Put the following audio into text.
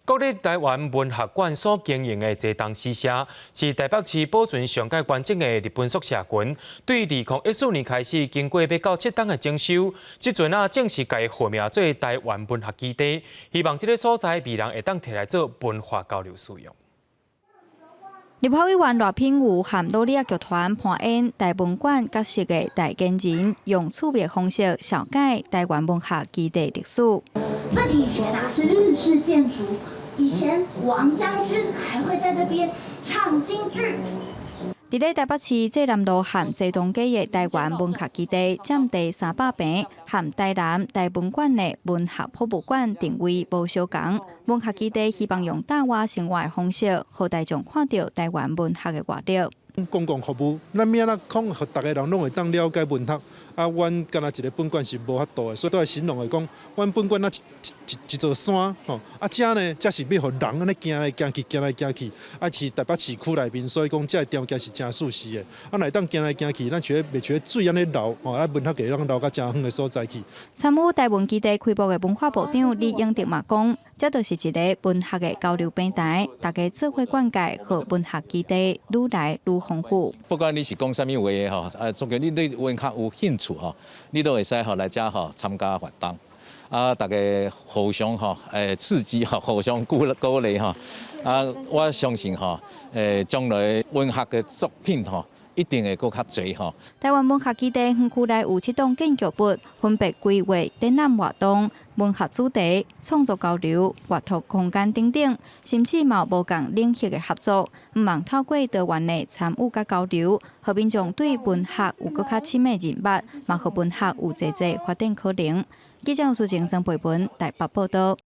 國立臺灣文學館所經營的濟東詩社，是臺北市保存上蓋完整的日本宿舍群。對2014年開始，經過欲到7冬的整修，這陣啊正式共伊號名做臺灣文學基地，希望這个所在未來會當提來做文化交流使用。立法委員賴品妤和魯里亞劇團扮演臺文館角色的代言人，用趣味方式紹介臺灣文學基地歷史。這裡以前啊是日式建築。以前王將軍還會在這邊唱京劇。佇咧臺北市濟南路和濟東街的臺灣文學基地，佔地300坪，和台南臺文館的文學博物館定位無相仝。文學基地希望用搭活生活的方式，予大眾看著臺灣文學的活力。公共服務，咱欲按怎講，予逐个人攏會當了解文學。啊，阮干焦一个本館是無法度的，所以都會形容來講，阮本館若一座山吼。啊，遮呢，遮是欲予人按呢行來行去，行來行去，啊是臺北市區內面，所以講遮个條件是誠舒適的。啊，若會當行來行去，咱像袂像水按呢流，吼，啊文學會當流到誠遠的所在去。參與臺文基地開幕的文化部長李永得嘛講，這就是一个文學的交流平台，大家做伙灌溉，予文學基地愈來愈豐富。不管你是講啥物話的吼，啊，總之你對文學有興趣吼，你都會使吼來遮吼參加活動，啊，大家互相吼刺激吼，互相鼓鼓勵吼，啊，我相信吼，將來文學的作品吼，一定會閣較濟吼。臺灣文學基地園區內有七棟建築物，分別規劃展覽活動、文學主題、創作交流、閱讀空間等等，甚至嘛有無仝領域的合作，向望透過多元的參與佮交流，予民眾對文學有閣較深的認捌，嘛予文學有濟濟發展可能。記者吳淑靜、曾培文台北報道。